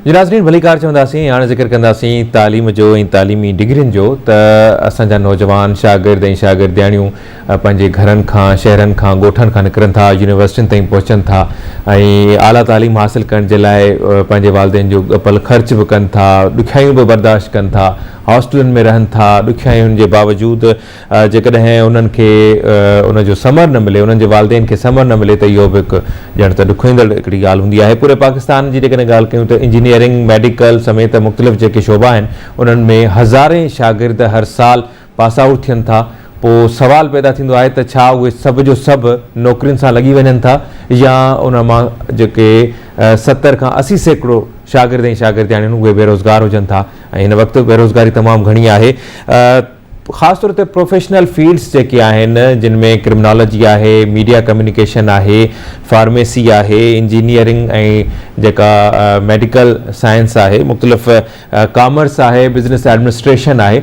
جي ناظرين ڀليڪار چونداسين ۽ هاڻي ذڪر ڪنداسين تعليم جو ۽ تعليمي ڊگرين جو ته اسان جا نوجوان شاگرد ۽ شاگردياڻيون پنهنجي گهرن کان شهرن کان ڳوٺن کان نڪرن ٿا يونيورسٽين تائين پهچن ٿا ۽ اعليٰ تعليم حاصل ڪرڻ جي لاء پنهنجي والدين جو ڳپل خرچ به ڪن ٿا ڏکيائيون به برداشت ڪن ٿا هاسٽلن ۾ رهن ٿا ڏکيائين جي باوجود جيڪڏهن انهن کي ان جو ثمر نه ملي، انهن جي والدين کي ثمر نه ملي ته اهو به هڪ ڄڻ ته ڏکوئيندڙ هڪڙي ڳالهه هوندي آهي. پوري پاڪستان جي جيڪڏهن ڳالهه ڪيون ته انجنيئرنگ، ميڊيڪل سميت مختلف جيڪي شعبا آهن انهن ۾ هزارين شاگرد هر سال پاس آئوٽ ٿين ٿا پوء سوال پيدا ٿيندو آهي ته ڇا اهي سڀ جو سڀ نوڪرين سان لڳي وڃن ٿا يا ان مان جيڪي 70 کان 80% شاگرد ۽ شاگردياڻيون اهي بيروزگار هجن ٿا ۽ هن وقت بيروزگاري تمام گهڻي آهي. خاص طور تي پروفيشنل فيلڊس جيڪي آهن جن ۾ ڪرمنالاجي آهي، ميڊيا ڪميونيڪيشن آهي، فارميسي آهي، انجنيئرنگ ۽ جيڪا ميڊيڪل سائنس آهي، مختلف ڪامرس آهي، بزنس ايڊمنسٽريشن آهي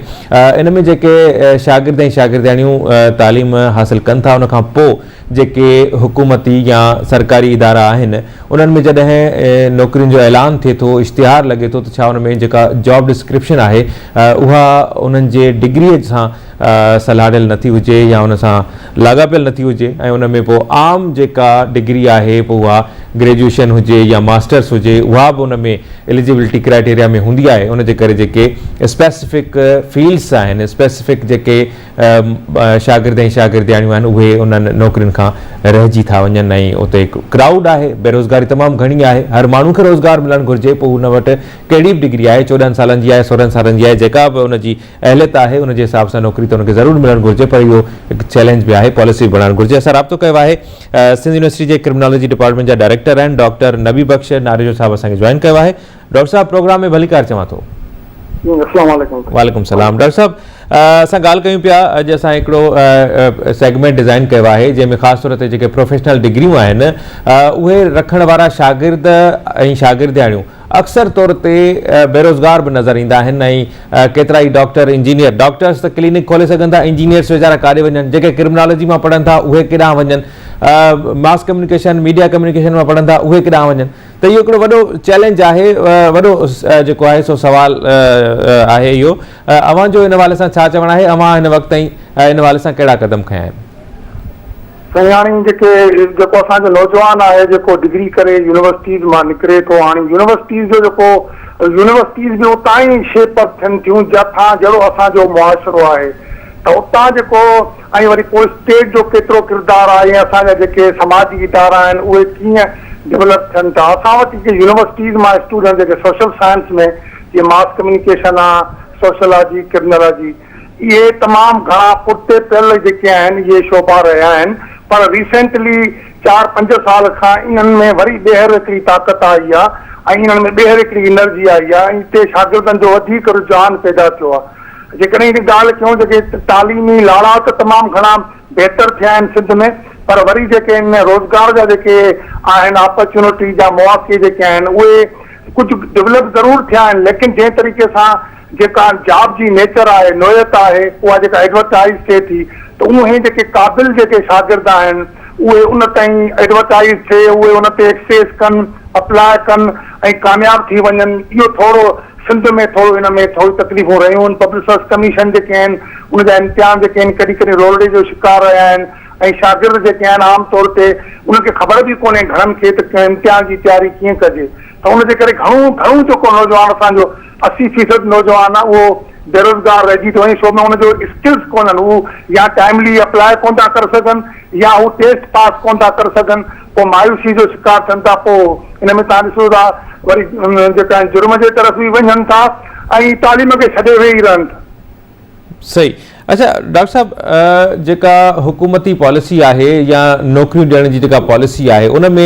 ان ۾ جيڪي شاگرد ۽ شاگردياڻيون تعليم حاصل ڪن ٿا ان کان پوء جيڪي حڪومتي يا سرڪاري ادارا آهن انهن ۾ جڏهن نوڪرين جو اعلان ٿئي ٿو اشتهار لڳي ٿو ته ڇا ان ۾ جيڪا جاب ڊسڪرپشن آهي اها انهن جي ڊگري سان سلهاڙيل نٿي هجي يا ان سان لاڳاپيل نٿي هجي ۽ ان ۾ پوء عام جيڪا ڊگري آهي پوء اها گريجوئيشن هجي يا ماسٽرس هجي اها به ان ۾ اليجبلٽي ڪرائيٽيريا ۾ هوندي آهي ان جي ڪري جيڪي اسپيسفڪ فيلڊس آهن اسپيسفڪ جيڪي شاگرد ۽ شاگردياڻيون آهن اهي انهن نوڪرين کان رهجي ٿا وڃن ۽ اتي هڪ ڪرائوڊ آهي بيروزگاري تمام گهڻي آهي هر ماڻهو کي روزگار ملڻ گهرجي پوء ان وٽ ڪهڙي به ڊگري آهي 14 سالن جي آهي 16 سالن جي آهي جيڪا به ان جي اهليت آهي ان جي حساب سان نوڪري ته ان کي ضرور ملڻ گهرجي پر اهو هڪ چئلينج به آهي پاليسي به بڻائڻ گهرجي اسان رابطو ڪيو آهي سنڌ يونيورسٽي جي ڪرمنالاجي ڊپارٽمينٽ جا ڊائريڪٽر آهن ڊاڪٽر نبي بخش ناريجو صاحب اسان کي جوائن ڪيو آهي ڊاڪٽر صاحب پروگرام ۾ ڀليڪار چوان ٿو. السلام عليڪم. وعليڪم السلام ڊاڪٽر صاحب اسان ڳالهه ڪيون پيا اڄ اسان هڪڙو سيگمينٽ ڊزائن ڪيو آهي جنهن ۾ خاص طور تي جيڪي پروفيشنل ڊگريون آهن اهي رکڻ وارا شاگرد ۽ شاگردياڻيون اڪثر طور تي بيروزگار به نظر ايندا آهن ۽ ڪيترائي ڊاڪٽر انجنيئر ڊاڪٽرس ته ڪلينڪ کولي سگهن ٿا انجنيئرس ويچارا ڪاڏي وڃن جيڪي ڪرمنالاجي مان پڙهن ٿا اهي ڪيڏانهن وڃن ماس ڪميونيڪيشن ميڊيا ڪميونيڪيشن مان پڙهن ٿا اهي ڪيڏانهن وڃن ته اهو هڪڙو وڏو چئلينج آهي، وڏو جيڪو آهي سو سوال آهي اهو. اوهان جو ان حوالي سان ڇا چوڻ آهي؟ اوهان هن وقت تائين ان حوالي سان ڪهڙا قدم کنيا آهن؟ سائين هاڻي جيڪي جيڪو اسان جو نوجوان آهي جيڪو ڊگري ڪري يونيورسٽيز مان نڪري ٿو هاڻي يونيورسٽيز جو جيڪو يونيورسٽيز به اتان ئي شيپ اپ ٿين ٿيون جٿان جهڙو اسان جو معاشرو آهي ته اتان جيڪو ۽ وري پوء اسٽيٽ جو ڪيترو ڪردار آهي ۽ اسان جا جيڪي سماجي ادارا آهن اهي ڪيئن ڊولپ ٿين ٿا. اسان وٽ جيڪي يونيورسٽيز مان اسٽوڊنٽ جيڪي سوشل سائنس ۾ جيئن ماس ڪميونيڪيشن آ، سوشلاجي، ڪرمنالاجي اهي تمام گهڻا پٺتي پيل جيڪي آهن اهي شعبا رهيا آهن پر ريسينٽلي چار پنج سال کان انهن ۾ وري ٻيهر هڪڙي طاقت آئي آ ۽ انهن ۾ ٻيهر هڪڙي انرجي آئي آ ۽ اتي شاگردن جو وڌيڪ رجحان پيدا ٿيو آ. جيڪڏهن هڪ ڳالهه ڪيون جيڪي تعليمي لاڙا ته تمام گهڻا بهتر ٿيا آهن سنڌ ۾ پر وري جيڪي ان روزگار جا جيڪي آهن آپرچونٽي جا مواقع جيڪي آهن اهي ڪجهه ڊولپ ضرور ٿيا آهن ليڪن جنهن طريقي سان جيڪا جاب جي نيچر آهي نوعيت آهي اها جيڪا ايڊورٽائيز ٿئي ٿي ته اهي جيڪي قابل جيڪي شاگرد آهن اهي ان تائين ايڊورٽائيز ٿئي اهي ان تي ايڪسيس ڪن اپلاء ڪن ۽ ڪامياب ٿي وڃن اهو ٿورو سنڌ ۾ ٿورو ان ۾ ٿوريون تڪليفون رهيون آهن، پبلڪ سروس ڪميشن جيڪي آهن ان جا امتحان جيڪي آهن ڪڏهن ڪڏهن رولڙي جو شڪار رهيا آهن ۽ شاگرد جيڪي آهن عام طور تي انهن کي خبر به ڪونهي گهڻن کي ته امتحان جي تياري ڪيئن ڪجي ته ان جي ڪري گهڻو گهڻو جيڪو نوجوان اسان جو 80 فيصد نوجوان آهي اهو بيروزگار رهجي ٿو وڃي ڇو ۾ ان جو اسڪلز ڪونهن هو يا ٽائملي اپلاء ڪونه ٿا ڪري سگهن يا هو ٽيسٽ پاس ڪونه ٿا ڪري سگهن پوء مايوسي جو شڪار ٿين ٿا پوء ان ۾ توهان ڏسو ٿا وري جيڪا جرم جي طرف به وڃن ٿا ۽ تعليم کي ڇڏي ويهي رهن ٿا. صحيح اڇا ڊاڪٽر صاحب جيڪا حڪومتي پاليسي آهي يا نوڪريون ڏيڻ جي جيڪا پاليسي آهي ان ۾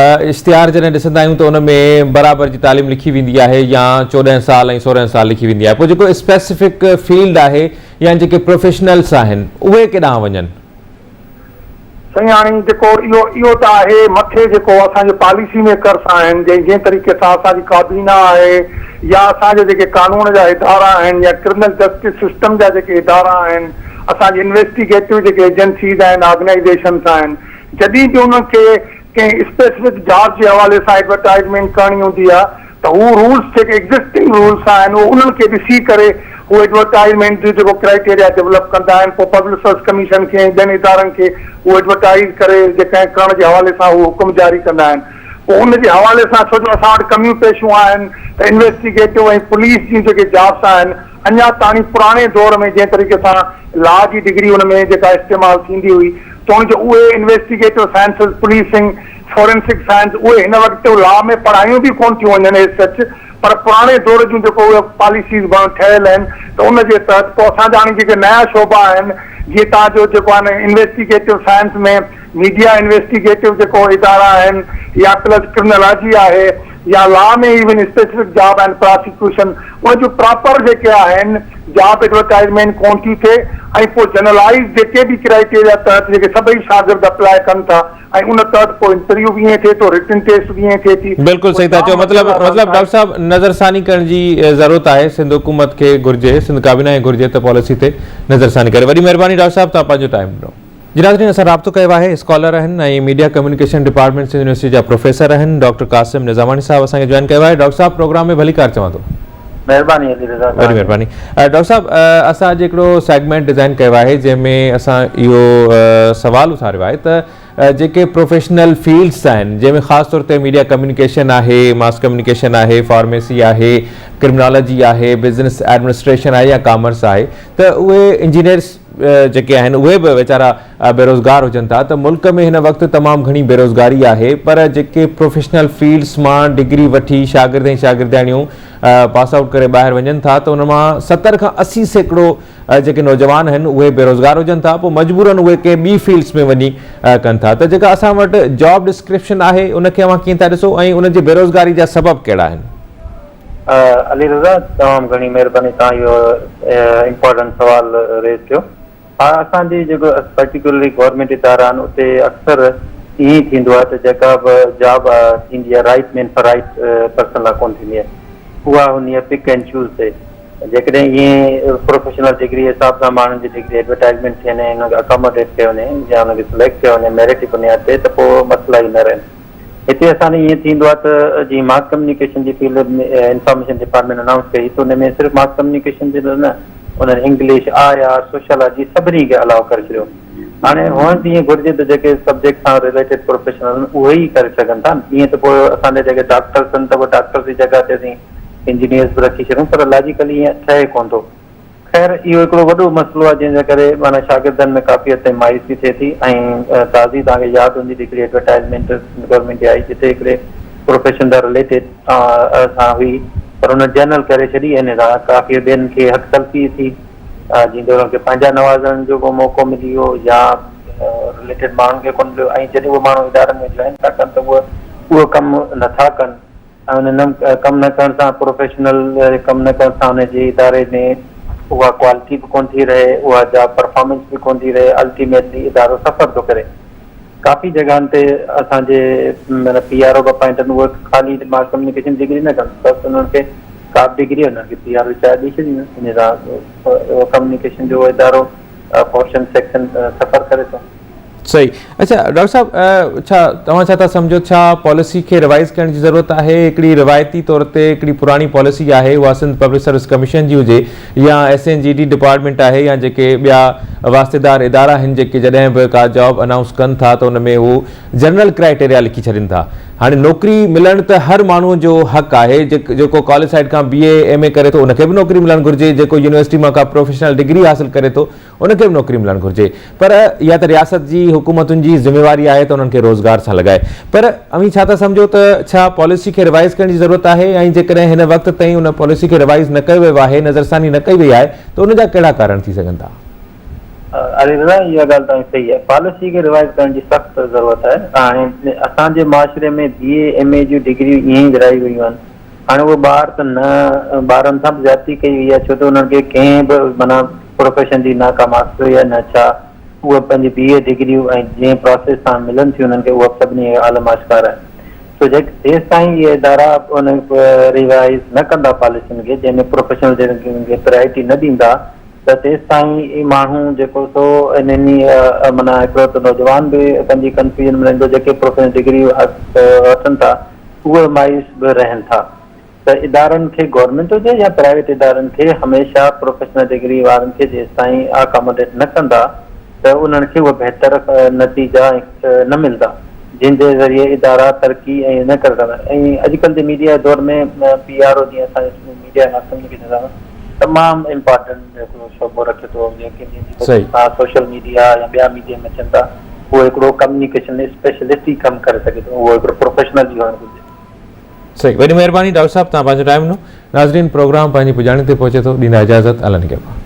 اشتهار جڏهن ڏسندا آهيون ته ان ۾ برابر جي تعليم لکي ويندي آهي يا 14 سال ۽ 16 سال لکي ويندي آهي پوء جيڪو اسپيسفڪ فيلڊ آهي يا جيڪي پروفيشنلس آهن اهي ڪيڏانهن وڃن؟ سائين هاڻي جيڪو اهو اهو ته آهي مٿي جيڪو اسان جي پاليسي ميڪرس آهن جنهن جنهن طريقي سان اسان جي ڪابينا آهي يا اسان جا جيڪي قانون جا ادارا آهن يا ڪرمنل جسٽس سسٽم جا جيڪي ادارا آهن اسان جي انويسٽيگيٽو جيڪي ايجنسيز آهن آرگنائيزيشنس آهن جڏهن به انهن کي ڪنهن اسپيسفڪ جاب جي حوالي سان ايڊورٽائيزمينٽ ڪرڻي هوندي آهي. ته هو رولز جيڪي ايگزسٽنگ رولز آهن اهي انهن کي ڏسي ڪري هو ايڊورٽائزمينٽ جو جيڪو ڪرائيٽيريا ڊولپ ڪندا آهن پوء پبلڪ سروس ڪميشن کي ۽ ٻين ادارن کي هو ايڊورٽائيز ڪري جيڪا ڪرڻ جي حوالي سان هو حڪم جاري ڪندا آهن پوء ان جي حوالي سان ڇو جو اسان وٽ ڪميون پيشون آهن ته انويسٽيگيٽو ۽ پوليس جون جيڪي جابس آهن اڃا تاڻي پراڻي دور ۾ جنهن طريقي سان لا جي ڊگري ان ۾ جيڪا استعمال ٿيندي هئي توڻي جو اهي investigative sciences, policing, forensic science اهي هن وقت لا ۾ پڙهايون به ڪونه ٿيون وڃن ايز سچ پر پراڻي دور جون جيڪو اهي پاليسيز بڻ ٺهيل آهن ته ان جي تحت پوء اسان جا هاڻي جيڪي نيا شعبا آهن جيئن توهان جو جيڪو آهي نه انويسٽيگيٽو سائنس ۾ ميڊيا انويسٽيگيٽو جيڪو ادارا آهن يا پلس ڪرمنالاجي آهي يا لا ۾ ايون اسپيسفڪ جاب آهن پراسيڪيوشن ان جون پراپر جيڪي آهن جاب ايڊورٽائزمينٽ ڪون ٿي ٿئي ۽ پوء جنرلائيز جيڪي به ڪرائيٽيريا تحت جيڪي سڀئي شاگرد اپلاء ڪن ٿا ۽ ان تحت پوء انٽرويو به ائين ٿئي ٿو رٽن ٽيسٽ به ائين ٿئي ٿي بلڪل پوء صحيح ٿا جام چئو مطلب مسئلا رهن مطلب ٿا. ڊاڪٽر صاحب نظر ثاني ڪرڻ جي ضرورت آهي سنڌ حڪومت کي گهرجي سنڌ ڪابينا کي گهرجي ته پاليسي تي نظر ثاني ڪري وڏي مهرباني ڊاڪٽر صاحب توهان پنهنجو ٽائيم ڏنو. جي ناظرين اسان رابطو ڪيو آهي اسڪالر آهن ۽ media communication department Sindh university جا پروفيسر آهن ڊاڪٽر قاسم نظاماڻي صاحب اسان کي جوائن ڪيو آهي ڊاڪٽر صاحب پروگرام ۾ ڀليڪار چوان ٿو. مهرباني علي رضا وڏي توهان جي. مهرباني ڊاڪٽر صاحب اسان اڄ هڪڙو سيگمينٽ ڊزائن ڪيو آهي جنهن ۾ اسان اهو سوال اٿاريو آهي ته جيڪي پروفيشنل فيلڊس آهن جنهن ۾ خاص طور تي ميڊيا ڪميونيڪيشن آهي ماس ڪميونيڪيشن آهي فارميسي آهي ڪرمنالاجي آهي بزنس ايڊمنسٽريشن آهي يا ڪامرس آهي ته اهي انجنيئرس جيڪي آهن اهي به ويچارا بيروزگار هجن ٿا ته ملڪ ۾ هن وقت تمام گهڻي بيروزگاري آهي پر جيڪي پروفيشنل فيلڊس مان ڊگري وٺي شاگرد ۽ شاگردياڻيون پاس آئوٽ ڪري ٻاهر وڃن ٿا ته ان مان 70 کان 80% جيڪي نوجوان آهن اهي بيروزگار هجن ٿا پوء مجبورن اهي ڪنهن ٻي فيلڊس ۾ وڃي ڪن ٿا ته جيڪا اسان وٽ جاب ڊسڪرپشن آهي ان کي اوهان ڪيئن ٿا ڏسو ۽ ان جي بيروزگاري جا سبب ڪهڙا آهن؟ علي رضا تمام گهڻي مهرباني توهان اهو امپارٽنٽ سوال ريز ڪيو. ها اسان جي جيڪو پرٽيڪولرلي گورنمينٽ ادارا آهن اتي اڪثر ائين ئي ٿيندو آهي ته جيڪا به جاب ٿيندي آهي right man for right person لاء ڪونه ٿيندي آهي اها هوندي آهي پڪ اينڊ چوز تي جيڪڏهن ائين پروفيشنل ڊگري حساب سان ماڻهن جي ڊگري ايڊورٽائزمينٽ ٿين ۽ انهن کي اڪاموڊيٽ ڪيو وڃي يا انهن کي سليڪٽ ڪيو وڃي ميرٽ جي بنياد تي ته پوء مسئلا ئي نه رهن. هتي اسان ڏي ائين ٿيندو آهي ته جيئن ماس ڪميونيڪيشن جي فيلڊ ۾ انفارميشن ڊپارٽمينٽ انائونس ڪئي ته ان ۾ صرف ماس ڪميونيڪيشن جي لاء نه انهن انگلش، I R, sociology سڀني کي الاء ڪري ڇڏيو. هاڻي هئڻ ته ائين گهرجي ته جيڪي سبجيڪٽ سان رليٽيڊ پروفيشنل آهن اهي ئي ڪري سگهن ٿا نه ائين ته پوء اسان جا جيڪي ڊاڪٽرس آهن ته پوء ڊاڪٽرس جي جڳهه تي اسين انجنيئرس به رکي ڇڏيون پر لاجيڪلي ائين ٺهي ڪونه ٿو. خير اهو هڪڙو وڏو مسئلو آهي جنهن جي ڪري معنيٰ شاگردن ۾ ڪافي حد تائين مايوسي ٿئي ٿي ۽ تازي توهان کي ياد هوندي ته هڪڙي ايڊورٽائزمينٽ گورنمينٽ جي آئي جتي هڪڙي پروفيشن سان رليٽيڊ سان هئي پر ان جنرل ڪري ڇڏي ان سان ڪافي ٻين کي حق تلفي ٿي جيئن ته انهن کي پنهنجا نوازڻ جو ڪو موقعو ملي ويو يا رليٽيڊ ماڻهن کي ڪونه مليو ۽ جڏهن اهي ماڻهو ادارن ۾ جوائن ٿا ڪن ته اهي اهو ڪم نٿا ڪن ۽ ان ڪم نه ڪرڻ سان پروفيشنل ڪم نه ڪرڻ سان ان جي اداري ۾ اها ڪوالٽي به ڪونه ٿي رهي اها جاب پرفارمنس به ڪونه ٿي رهي الٽيميٽلي ادارو سفر ٿو ڪري ڪافي جڳهن تي اسان جي معنيٰ پي آر او به اپائنٽ آهن اهي خالي ماس ڪميونيڪيشن ڊگري نه ڪن بس انهن کي ڪا به ڊگري انهن کي پي آر او چارج ڏئي ڇڏيندا ان سان ڪميونيڪيشن جو ادارو پورشن سيڪشن سفر ڪري ٿو. صحيح اڇا ڊاڪٽر صاحب ڇا توهان ڇا ٿا سمجهو ڇا پاليسي کي روائز ڪرڻ جي ضرورت آهي هڪڙي روايتي طور تي هڪڙي پراڻي پاليسي آهي اها سنڌ پبلڪ سروس ڪميشن جي هجي يا S N G D department آهي يا جيڪي ٻيا واسطيدار ادارا آهن جيڪي جڏهن به ڪا جاب انائونس ڪن ٿا ته ان ۾ هو جنرل ڪرائيٽيريا لکي ڇڏين ٿا هاڻي نوڪري ملڻ ته هر ماڻهو جو حق آهي جيڪو ڪاليج سائيڊ کان بي اي ايم اي ڪري ٿو ان کي به نوڪري ملڻ گهرجي جيڪو يونيورسٽي مان ڪا پروفيشنل ڊگري حاصل ڪري ٿو ان کي به نوڪري ملڻ گهرجي پر اها ته رياست جي حڪومتن جي ذميواري آهي ته انهن کي روزگار سان لڳائي پر اوهين ڇا ٿا سمجهو ته ڇا پاليسي کي ريوائز ڪرڻ جي ضرورت آهي ۽ جيڪڏهن هن وقت تائين ان پاليسي کي ريوائز نه ڪيو ويو آهي نظرثاني نه ڪئي وئي آهي ته ان جا ڪهڙا ڪارڻ ٿي سگهن ٿا؟ علي رضا اها ڳالهه توهان جي صحيح آهي پاليسي کي ريوائز ڪرڻ جي سخت ضرورت آهي هاڻي اسان جي معاشري ۾ بي اي ايم اي جون ڊگريون ائين ئي ورهائي ويون آهن هاڻي اهي ٻار ته نه ٻارن سان به زيادتي ڪئي وئي آهي ڇو ته انهن کي ڪنهن به معنيٰ پروفيشن جي نه ڪا ماسٽري آهي نه ڇا اهي پنهنجي بي اي ڊگريون ۽ جنهن پراسيس سان ملن ٿيون انهن کي اها به سڀني کي عالم آشڪار آهي سو جيستائين اهي ادارا ان ريوائز نه ڪندا پاليسين کي جنهن ۾ پروفيشنل ڊگرين کي پرائرٽي نه ڏيندا ته تيستائين ماڻهو جيڪو سو انهن معنيٰ هڪڙو ته نوجوان به پنهنجي ڪنفيوزن ۾ رهندو جيڪي پروفيشنل ڊگريون وٺن ٿا اهي مايوس به رهن ٿا. ته ادارن کي گورنمينٽ هجي يا پرائيويٽ ادارن کي هميشه پروفيشنل ڊگري وارن کي جيستائين اڪاموڊيٽ نه ڪندا ته انهن کي اهي بهتر نتيجا نه ملندا جنهن جي ذريعي ادارا ترقي ۽ نه ڪري سگهندا ۽ اڄڪلهه جي ميڊيا جي دور ۾ پي آر او جيئن اسان جي ميڊيا ماس ڪميونيڪيشن سان تمام امپارٽنٽ هڪڙو شعبو رکي ٿو جيڪي جنهن جي وجه سان سوشل ميڊيا يا ٻيا ميڊيم اچن ٿا اهو هڪڙو ڪميونيڪيشن اسپيشلسٽ ئي ڪم ڪري سگهي ٿو اهو هڪڙو پروفيشنل ئي هئڻ گهرجي. صحيح وڏي مهرباني ڊاڪٽر صاحب توهان پنهنجو ٽائيم ڏنو ناظرين پروگرام پنهنجي پڄاڻي تي پهچي ٿو ڏيندا اجازت الله نگهبان.